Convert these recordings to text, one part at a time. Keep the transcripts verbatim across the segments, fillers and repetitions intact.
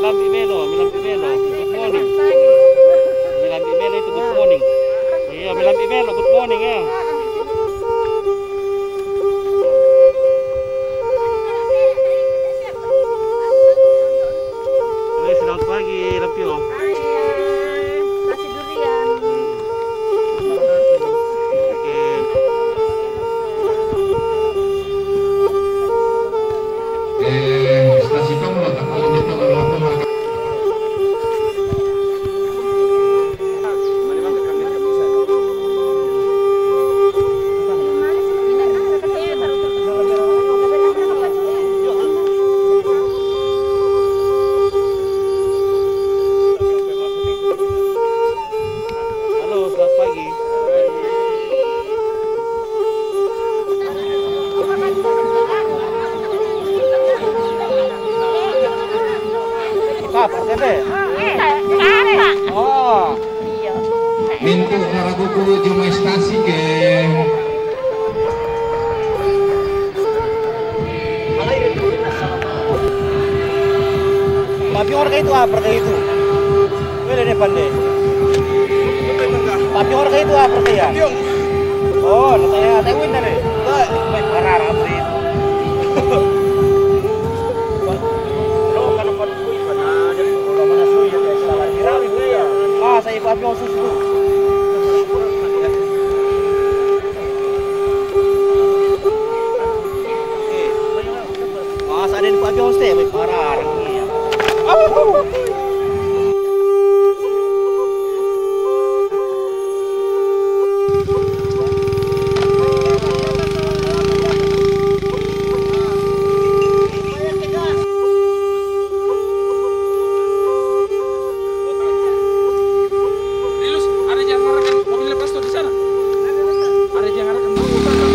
Melambi' melo, melambi' melo. Good morning. Melambi' melo itu good morning. Iya, melambi' melo good morning ya. Oke, selamat pagi, Lampio. Iya, kasih durian. Oke. Eh, stasi kamu lah, tak boleh minta lama-lama. Halo, selamat pagi. Apa, Tete? Oh. Mintu harabuku jumai stasi ke. Papior ka itu apa ka itu? Wele ne pande. Papior ka itu apa ka ya? Oh, na tanya tanya win na ne. Baik, parara apa itu? Ah, saya papior susu. Masa ada ni Pak Bion stay, weh, parah ni. Rilus, ada yang ngarahkan mobilnya pastor di sana. Ada yang ngarahkan mobil pastor.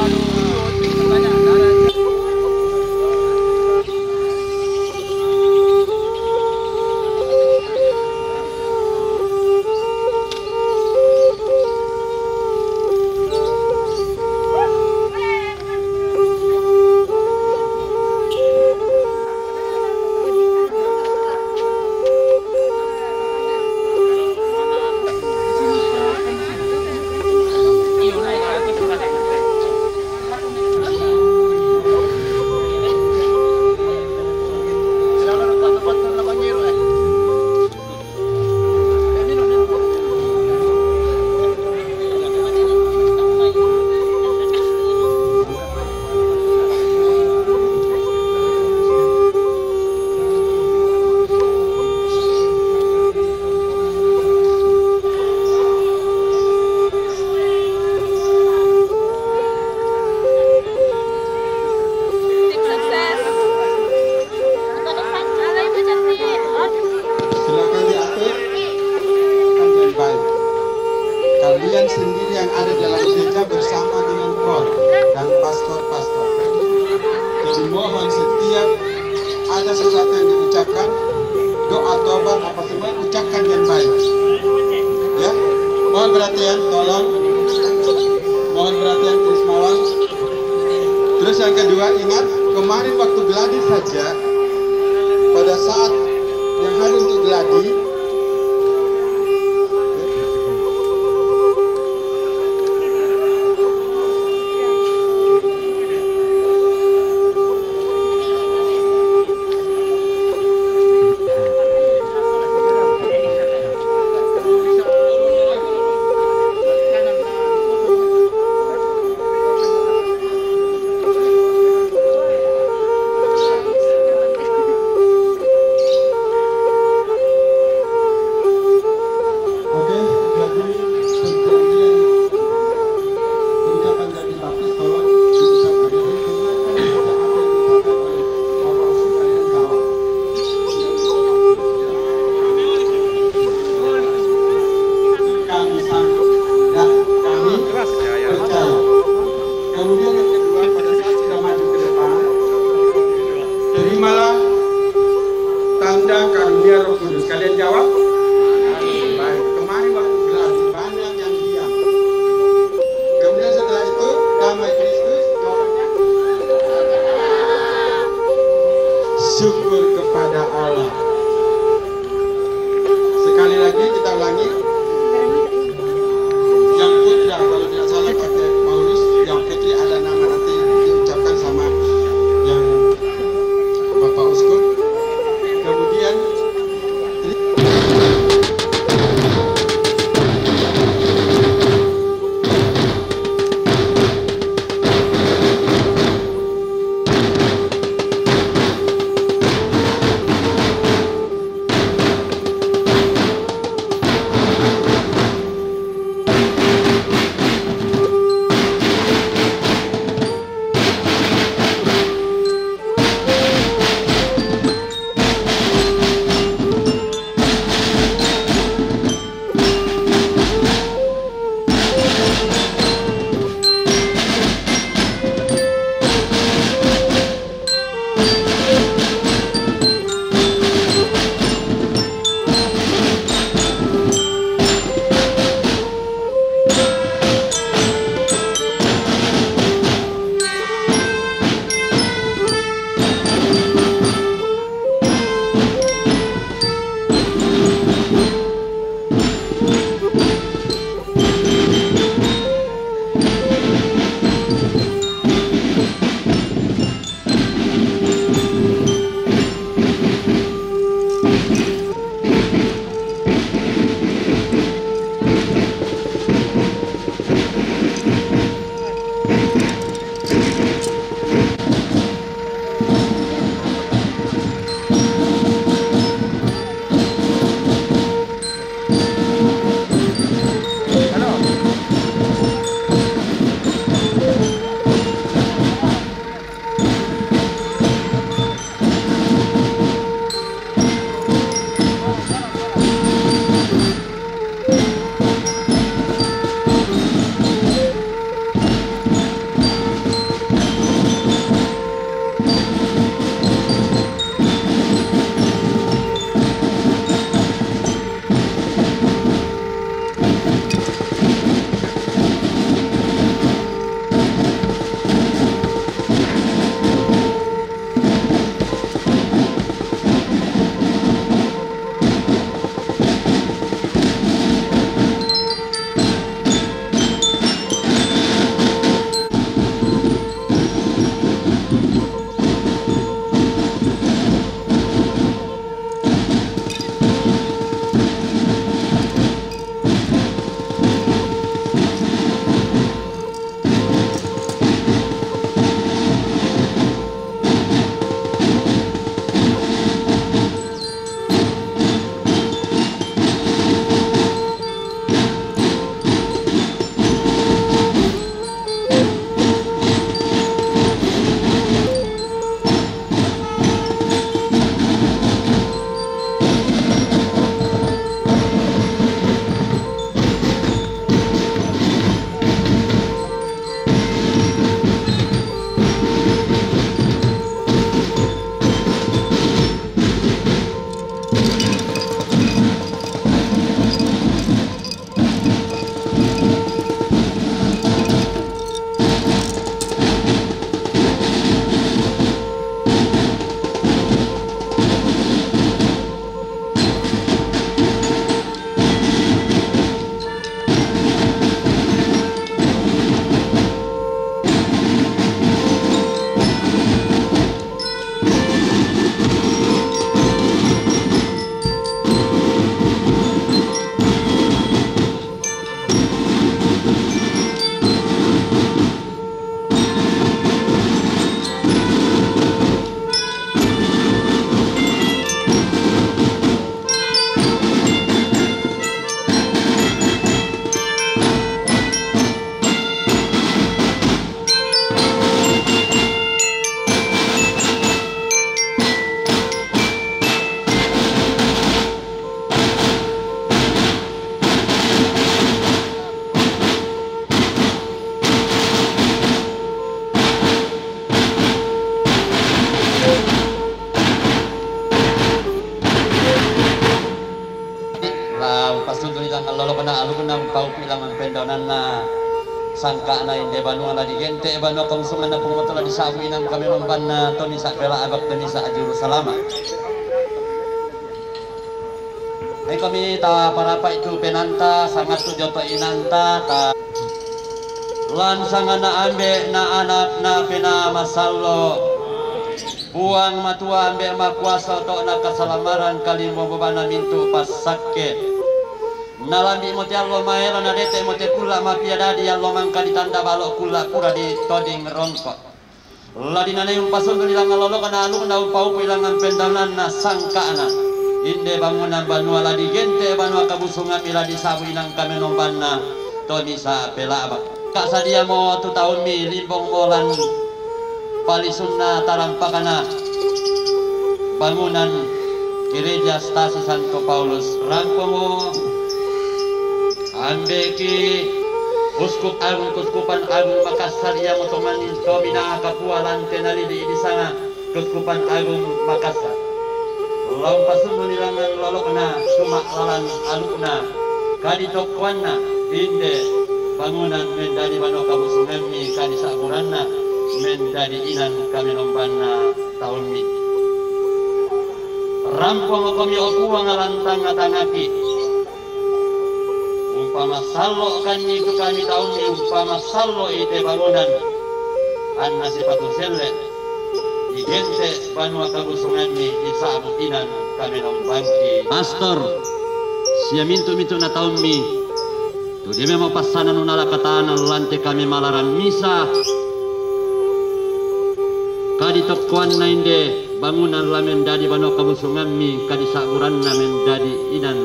Aduh, itu katanya, ada. Tim sukses. Silakan diatur dengan baik. Kalian sendiri yang ada dalam gereja bersama dengan kor dan pastor-pastor. Jadi mohon setiap ada sesuatu yang diucapkan, doa, tobat, apa semua, ucapkan dengan baik. Ya, mohon perhatian, tolong. Mohon perhatian, Krismawan. Terus yang kedua, ingat kemarin waktu gladi saja, pada saat yang hadir untuk gladi, Na alukna umpaupi langan pendaunanna sangka'na inde banua la digente' banua kabusunganna Puang Matua la disa'bu inang kamenombanna to misa' pela'bak to misa' juru salama'. Ikomi taparapa'i tu penanta, sangattu jioto inanta, ta lan sanganna ambe' na ana' na penaa masallo'. Puang Matua ambe' makuasa oto'na kasalamarang kalimbuang bobana mintu' passakke. Nalambi'mo te allo maelo, nadete'mo te kulla' mapia dadi allo mangka ditanda balo' kulla' pura ditoding rongko'. La dinanai umpasundu' ilangan lolokna alukna umpaupu ilangan pendaunanna sangka'na. Inde bangunan banua la digente' banua kabusungammi la disa'bu inang kamenombanna to misa' pela'bak. Ka sadiamo tu taummi limbongmo lan palisunna tarampakna bangunan Gereja Stasi Santo Paulus. Rampomo ambe'ki Uskup Agung Keuskupan Agung Makassar, iamoto manni to minaa kapua lan te nalili'i disanga Keuskupan Agung Makassar. La umpasundu' ilangan lolokna suma' lalan alukna, kaditokkoanna inde bangunan mendadi banua kabusungammi, kadisa'buranna mendadi inang kamenombanna taummi. Rampongokomi, o Puang, lan tangnga-tangngaki. Umpama sallo'kanni tu kami taummi, umpama sallo'i te bangunan, anna sipatu selle digente' banua kabusungammi, disa'bu inang kamenombangki. Pastor, sia mintu'-mintu'na taummi, tu de' memang passananu nalakatana lan te kami malaran misa, kaditokkoanna inde bangunan la mendadi banua kabusungammi, kadisa'buranna mendadi inang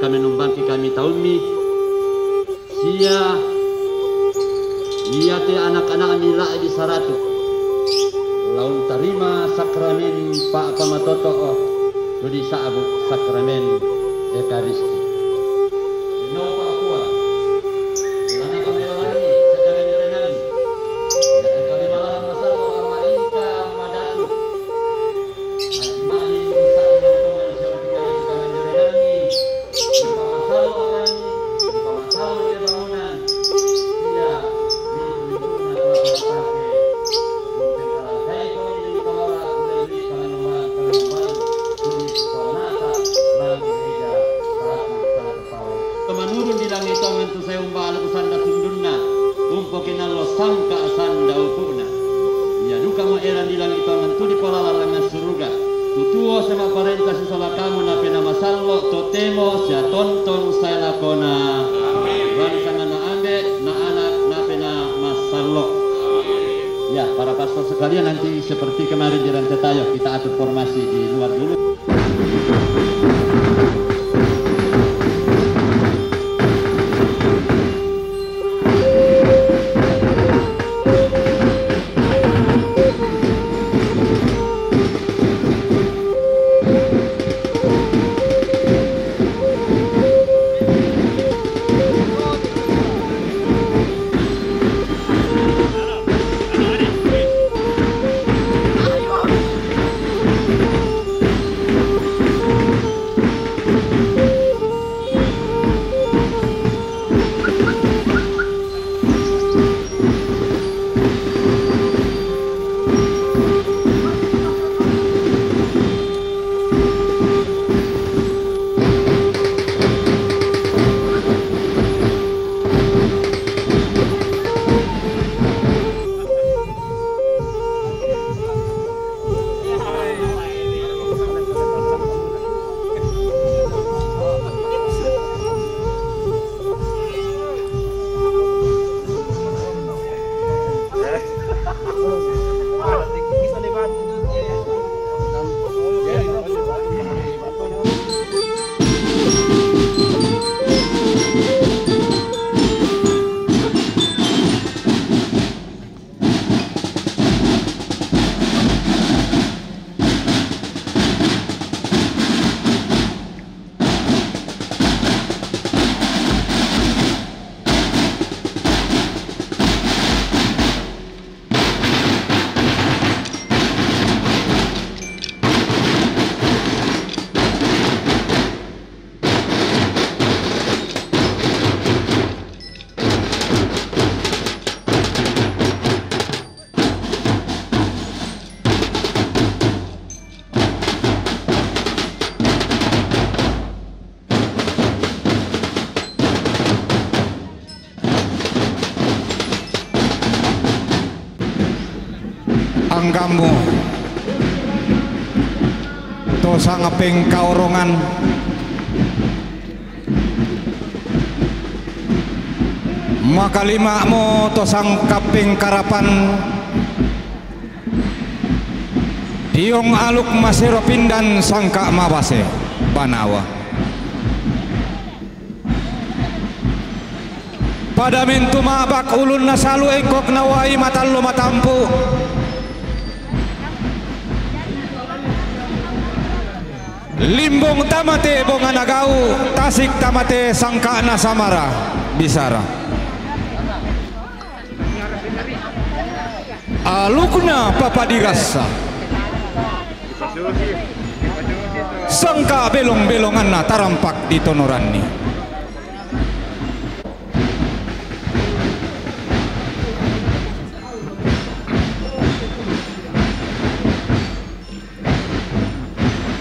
kamenombangki kami taummi, sia iate anak-anakmi la'bi saratu' la untarima sakramen pa'pamatoto'o tu disa'bu sakramen Ekaristi. Inau pa'kua, lana pamelolangi sakramen renang, iate kami malaran masallo' Ama Engka Madatu. Ajma'ni usa'i tongan siang tiga itu kami renangi. Manurung di langi' tongan tu sae umba alu sanda tundunna, umpoki nallo sangka' sanda upu'na. Ia dukamo eran di langi' tongan tu dipolala langngan suruga. Tu tuo sia ma'parenta sisola kamu na penaa masallo', totemo sia tontong sae lakona. Lan sanganna Ambe', na Anak, na Penaa Masallo'. Ya, para pastor sekalian, nanti seperti kemarin di Rantai Tayo, kita atur formasi di luar dulu. Kamu to sangapeng kaorongan, makalima mo to sangkapeng karapan, tiong aluk masero pindan sangka mabase banawa. Padamen tumabak ulun na salu engkok nawai matallo matampu. Limbong tamate bonga nagau, tasik tamate sangka na samara bisara. Alukna papadirassa. Sangka belong-belonganna tarampak di tonoranni.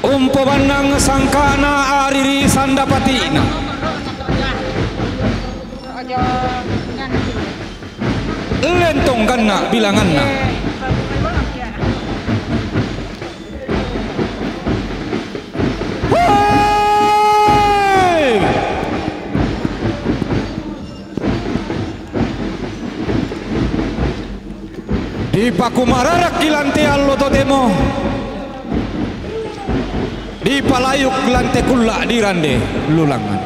Umpobannang sangkana ariri sanda patikna. Lentong ganna bilanganna. Hei! Dipakumararak i lante allo totemo, dipalayuk lante kulla di rande lulangan.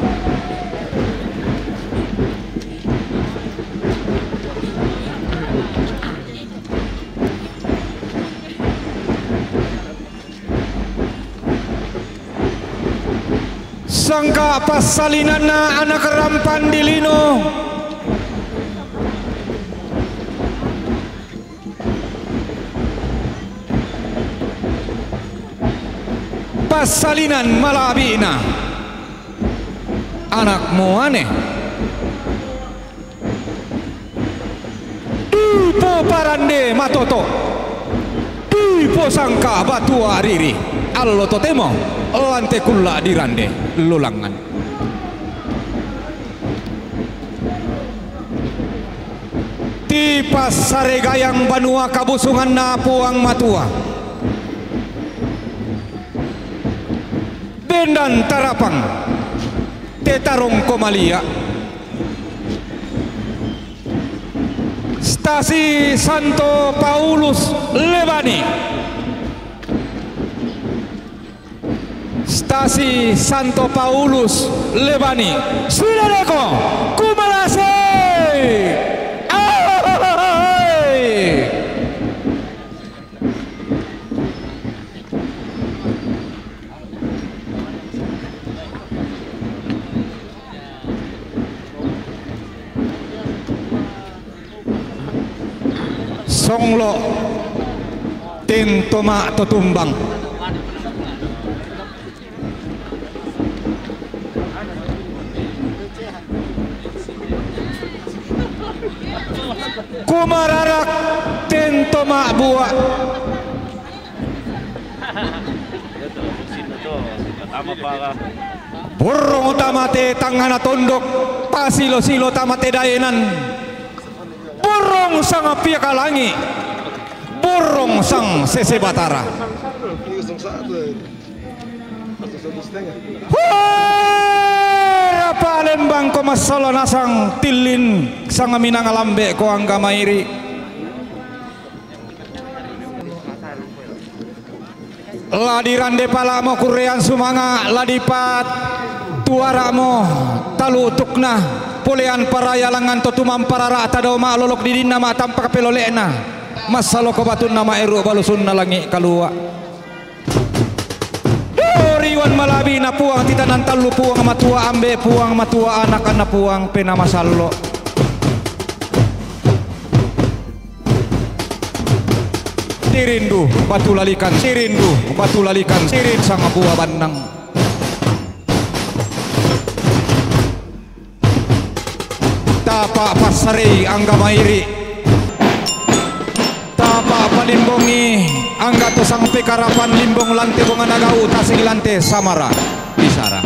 Sangka passalinanna anak rampan di lino. Passalinan malabina anak muane. Dipoparande matoto, diposangka batua riri, allo totemo lante kulla di rande lulangan. Tipassaregayang banua kabusunganna Puang Matua. Bendan Tarapang, Tetarong Komalia, Stasi Santo Paulus Lebani, Stasi Santo Paulus Lebani, Sulaleko, Kumalase. Ai! Songlo tentoma totumbang. Kumararak tentoma bua. Burrong tamate tangngana tondok, pasilo-silo tamate daenan. Burrong sang piaka langi, burrong sang sese batara. Hue, rapa lembang ko massolo nasang tillin sang minanga lambe ko angga mairi. La dirande palamo kurrean sumanga, la dipatuaramo talutukna, polean paraya langan to tumamparara tadao ma'lolok didinna ma'tampak pelolekna, massaloko batunna ma'eru balusunna langi kalua. Doriwan malabina Puang titanan tallu, Puang Matua Ambe, Puang Matua Anak, anna Puang Penaa Masallo. Tirindu batu lalikan, tirindu batu lalikan, tirin sang bua bannang. Tapa passarei angga mairi. Tapa palimbongi angga to sang pekarapan limbong lante bonga nagau tasing lante samara bisara.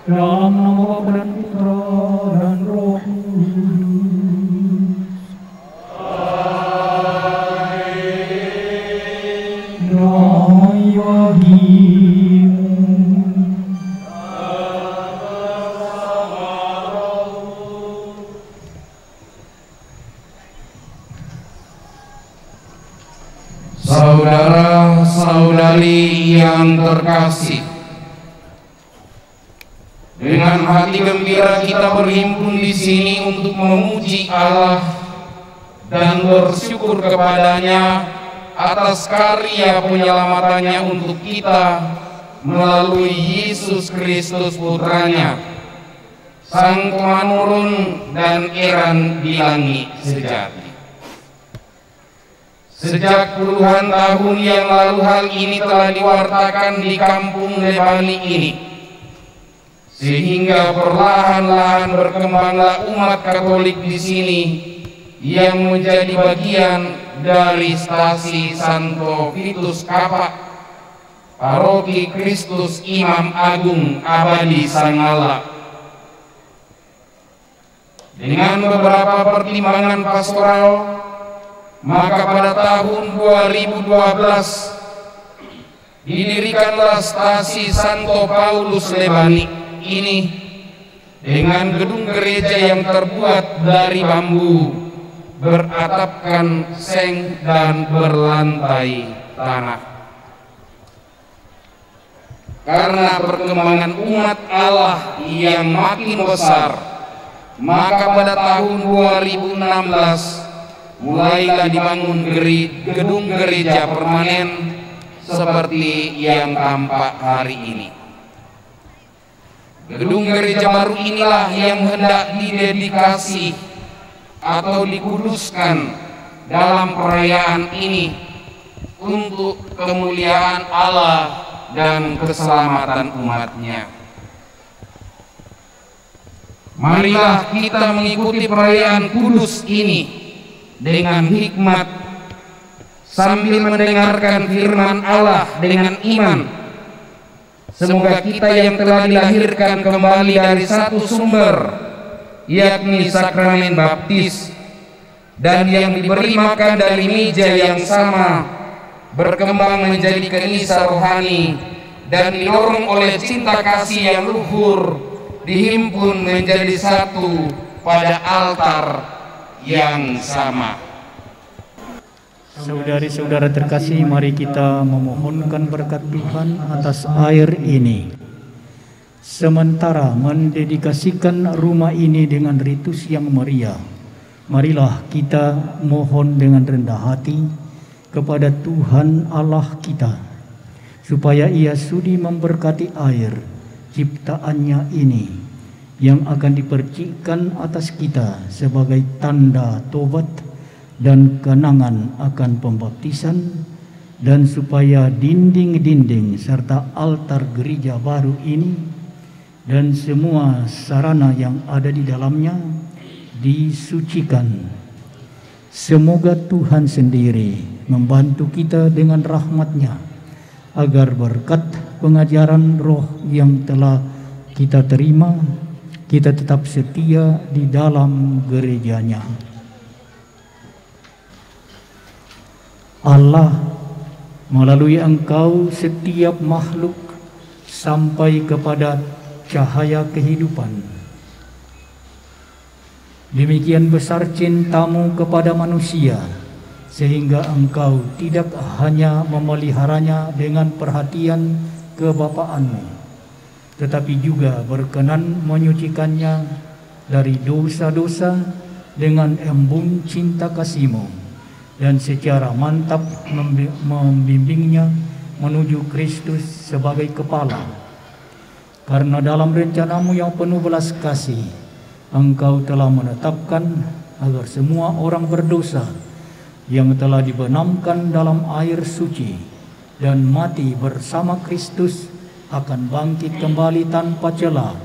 Dalam nama Bapa dan Putra dan Roh Kudus. Amin. Saudara-saudari yang terkasih, dengan hati gembira kita berhimpun di sini untuk memuji Allah dan bersyukur kepada-Nya atas karya penyelamatannya untuk kita melalui Yesus Kristus Putranya, Sang Pemanurun dan Eran di langit sejati. Sejak puluhan tahun yang lalu hal ini telah diwartakan di kampung Lebani ini, sehingga perlahan-lahan berkembanglah umat Katolik di sini yang menjadi bagian dari stasi Santo Vitus Kapak, Paroki Kristus Imam Agung Abadi Sangala. Dengan beberapa pertimbangan pastoral, maka pada tahun dua ribu dua belas didirikanlah stasi Santo Paulus Lebani ini dengan gedung gereja yang terbuat dari bambu, beratapkan seng dan berlantai tanah. Karena perkembangan umat Allah yang makin besar, maka pada tahun dua ribu enam belas mulailah dibangun geri-, gedung gereja permanen seperti yang tampak hari ini. Gedung gereja baru inilah yang hendak didedikasi atau dikuduskan dalam perayaan ini untuk kemuliaan Allah dan keselamatan umat-Nya. Marilah kita mengikuti perayaan kudus ini dengan hikmat, sambil mendengarkan firman Allah dengan iman. Semoga kita yang telah dilahirkan kembali dari satu sumber, yakni sakramen baptis, dan yang diberi makan dari meja yang sama, berkembang menjadi kenisa rohani, dan didorong oleh cinta kasih yang luhur, dihimpun menjadi satu pada altar yang sama. Saudari-saudara terkasih, mari kita memohonkan berkat Tuhan atas air ini. Sementara mendedikasikan rumah ini dengan ritus yang meriah, marilah kita mohon dengan rendah hati kepada Tuhan Allah kita, supaya Ia sudi memberkati air ciptaan-Nya ini yang akan dipercikkan atas kita sebagai tanda tobat dan kenangan akan pembaptisan, dan supaya dinding-dinding serta altar gereja baru ini dan semua sarana yang ada di dalamnya disucikan. Semoga Tuhan sendiri membantu kita dengan rahmat-Nya, agar berkat pengajaran Roh yang telah kita terima, kita tetap setia di dalam gereja-Nya. Allah, melalui Engkau setiap makhluk sampai kepada cahaya kehidupan. Demikian besar cinta-Mu kepada manusia, sehingga Engkau tidak hanya memeliharanya dengan perhatian kebapaan-Mu, tetapi juga berkenan menyucikannya dari dosa-dosa dengan embun cinta kasih-Mu, dan secara mantap membi-, membimbingnya menuju Kristus sebagai Kepala. Karena dalam rencana-Mu yang penuh belas kasih, Engkau telah menetapkan agar semua orang berdosa yang telah dibenamkan dalam air suci dan mati bersama Kristus akan bangkit kembali tanpa celah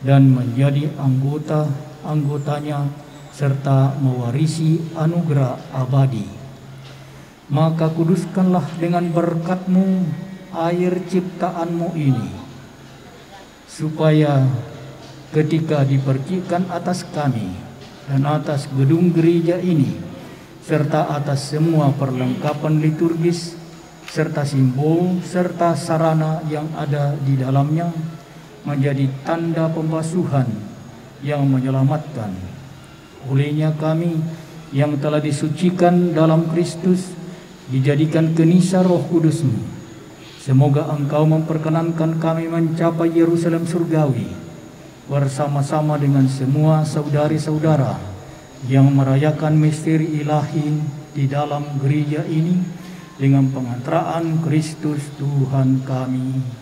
dan menjadi anggota-anggotanya serta mewarisi anugerah abadi. Maka kuduskanlah dengan berkat-Mu air ciptaan-Mu ini, Supaya ketika dipercikkan atas kami dan atas gedung gereja ini, serta atas semua perlengkapan liturgis, serta simbol, serta sarana yang ada di dalamnya, menjadi tanda pembasuhan yang menyelamatkan. Olehnya kami yang telah disucikan dalam Kristus, dijadikan kenisa Roh Kudus-Mu. Semoga Engkau memperkenankan kami mencapai Yerusalem surgawi, bersama-sama dengan semua saudari-saudara yang merayakan misteri ilahi di dalam gereja ini, dengan pengantaraan Kristus Tuhan kami.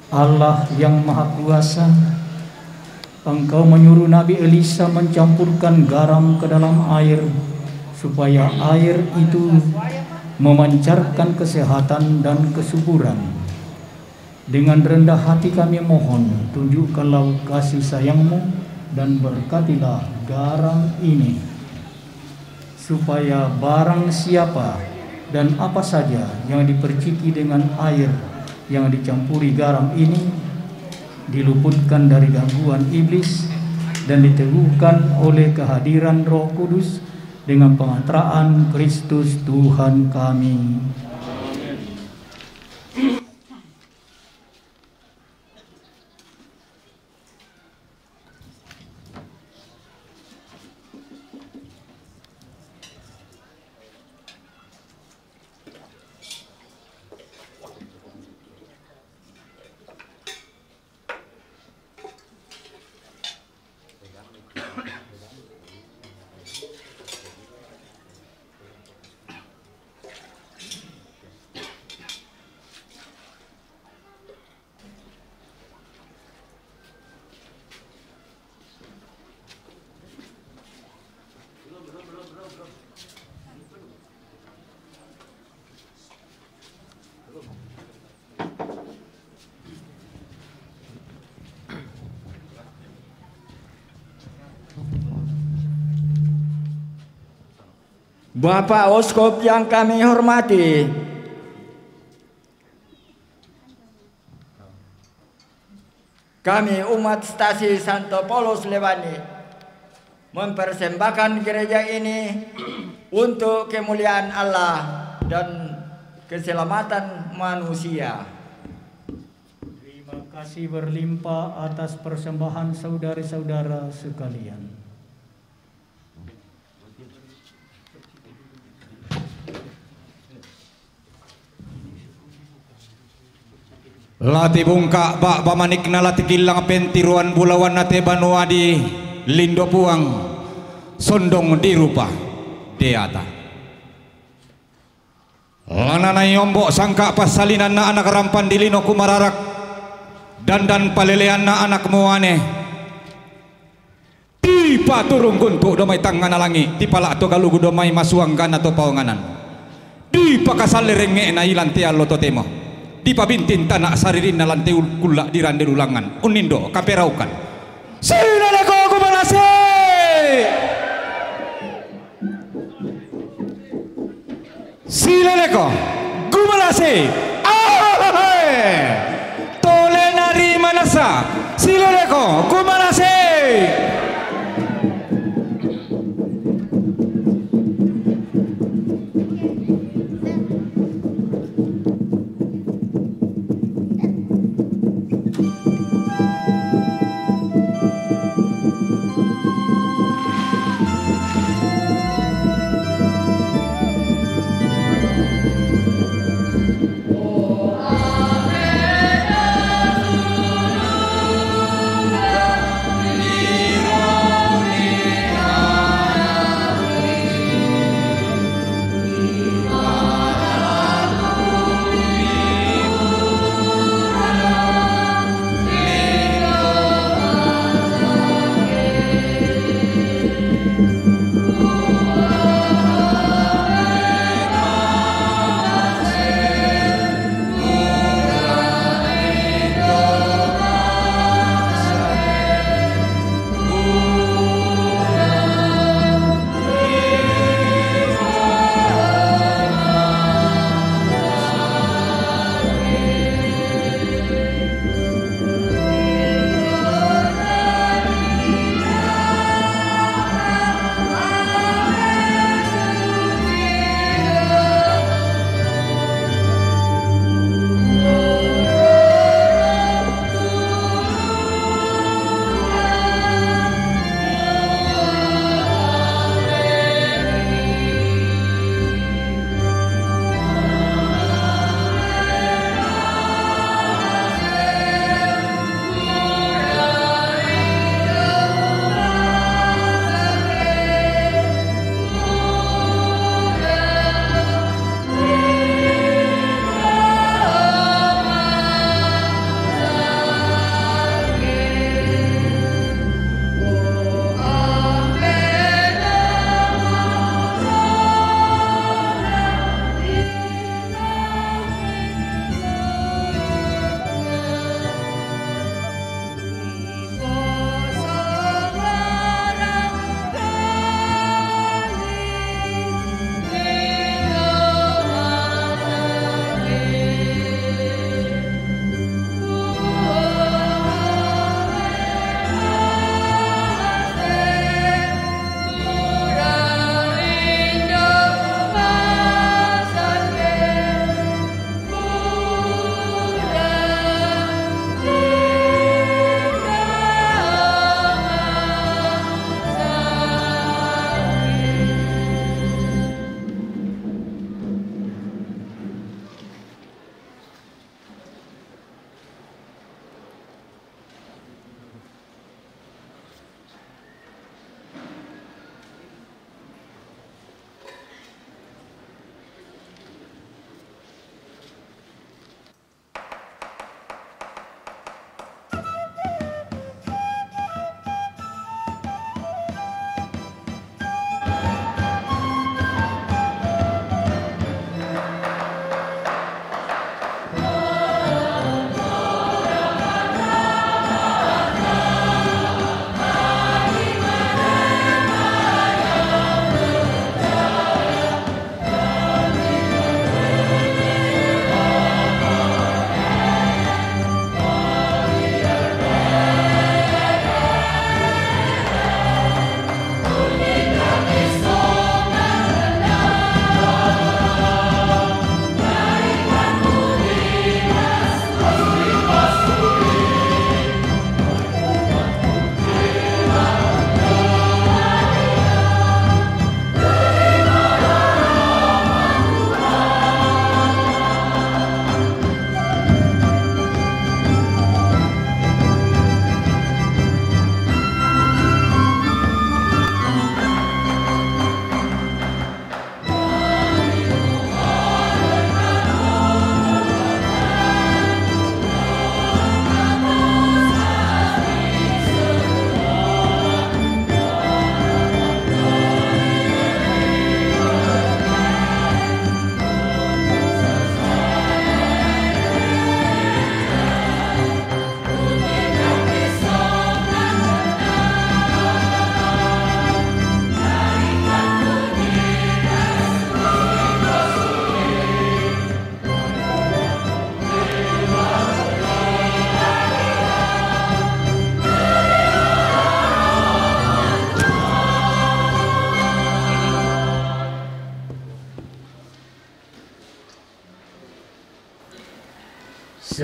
Allah yang Maha Kuasa, Engkau menyuruh Nabi Elisa mencampurkan garam ke dalam air, supaya air itu memancarkan kesehatan dan kesuburan. Dengan rendah hati kami mohon, tunjukkanlah kasih sayang-Mu dan berkatilah garam ini, supaya barang siapa dan apa saja yang diperciki dengan air yang dicampuri garam ini diluputkan dari gangguan iblis dan diteguhkan oleh kehadiran Roh Kudus dengan pengantaraan Kristus Tuhan kami. Bapak Uskup yang kami hormati, kami umat Stasi Santo Paulus Lebani mempersembahkan gereja ini untuk kemuliaan Allah dan keselamatan manusia. Terima kasih berlimpah atas persembahan saudara-saudara sekalian. La tibungka' ba'ba manikna, la tikillang pentiroan bulawanna te banua dilindoi Puang, sondong dirupa deata. La nanaombo' sangka' passalinanna anak rampan dilino kumararak, dandan paleleanna anak muane. Dipaturung guntu' dao mai tangngana langi', dipala'to galugu dao mai masuanggana to paonganan. Dipakasalle rengnge'na ilan te allo totemo. Dipabintin tana' saririnna lan te ul-, kulla' dirande lulangngan, unnindo kaperaukan. Sileleko kumalase! Sileleko, gumalase. Ahohe! Tolena ri manassa. Sileleko, gumalase.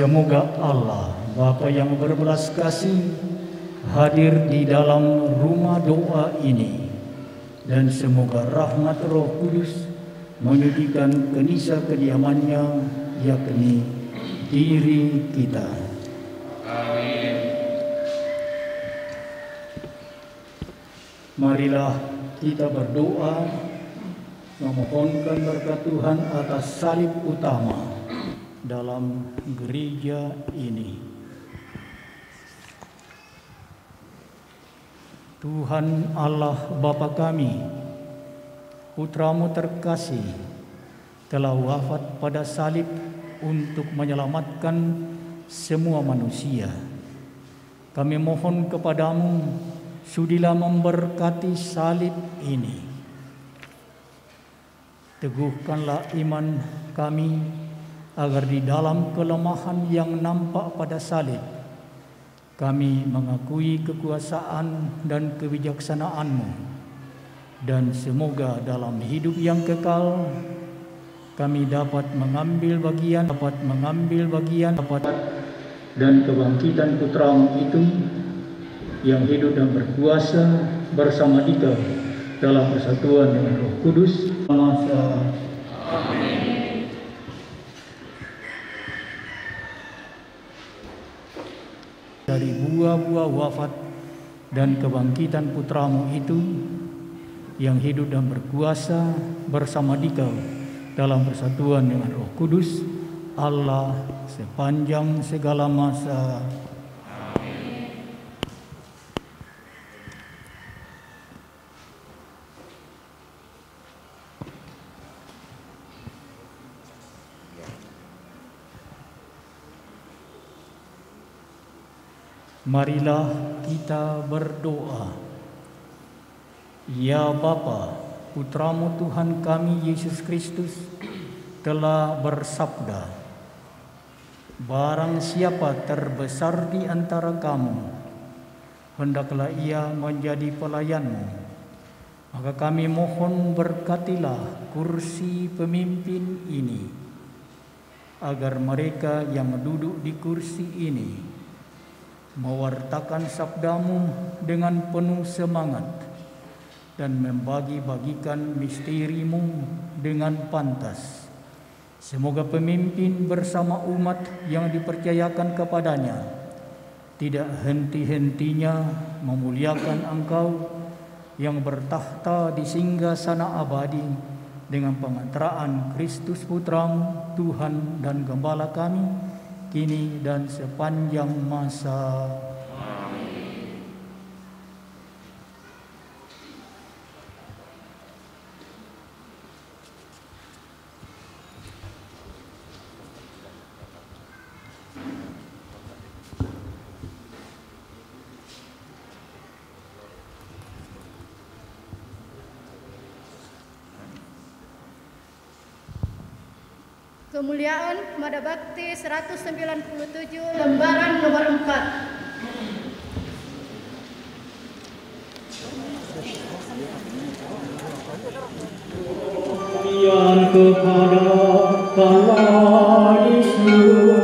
Semoga Allah, Bapa yang berbelas kasih, hadir di dalam rumah doa ini, dan semoga rahmat Roh Kudus menyucikan kenisa kediamannya, yakni diri kita. Amin. Marilah kita berdoa, memohonkan berkat Tuhan atas salib utama dalam gereja ini. Tuhan Allah Bapa kami, Putramu terkasih, telah wafat pada salib untuk menyelamatkan semua manusia. Kami mohon kepadamu, sudilah memberkati salib ini. Teguhkanlah iman kami, agar di dalam kelemahan yang nampak pada salib, kami mengakui kekuasaan dan kebijaksanaan-Mu. Dan semoga dalam hidup yang kekal, kami dapat mengambil bagian, dapat mengambil bagian, dapat dan kebangkitan Putramu itu yang hidup dan berkuasa bersama Dikau dalam persatuan dengan Roh Kudus. Masa dari buah-buah wafat dan kebangkitan Putramu itu yang hidup dan berkuasa bersama Dikau dalam persatuan dengan Roh Kudus, Allah sepanjang segala masa. Marilah kita berdoa. Ya Bapa, Putramu Tuhan kami Yesus Kristus telah bersabda, "Barang siapa terbesar di antara kamu, hendaklah ia menjadi pelayanmu." Maka kami mohon, berkatilah kursi pemimpin ini, agar mereka yang duduk di kursi ini mewartakan sabdamu dengan penuh semangat dan membagi-bagikan misterimu dengan pantas. Semoga pemimpin bersama umat yang dipercayakan kepadanya tidak henti-hentinya memuliakan Engkau yang bertakhta di singgasana abadi dengan pengantaraan Kristus Putramu, Tuhan dan Gembala kami, kini dan sepanjang masa. Kemuliaan Mada Bakti seratus sembilan puluh tujuh, lembaran nomor empat. Kepada Allah di surga.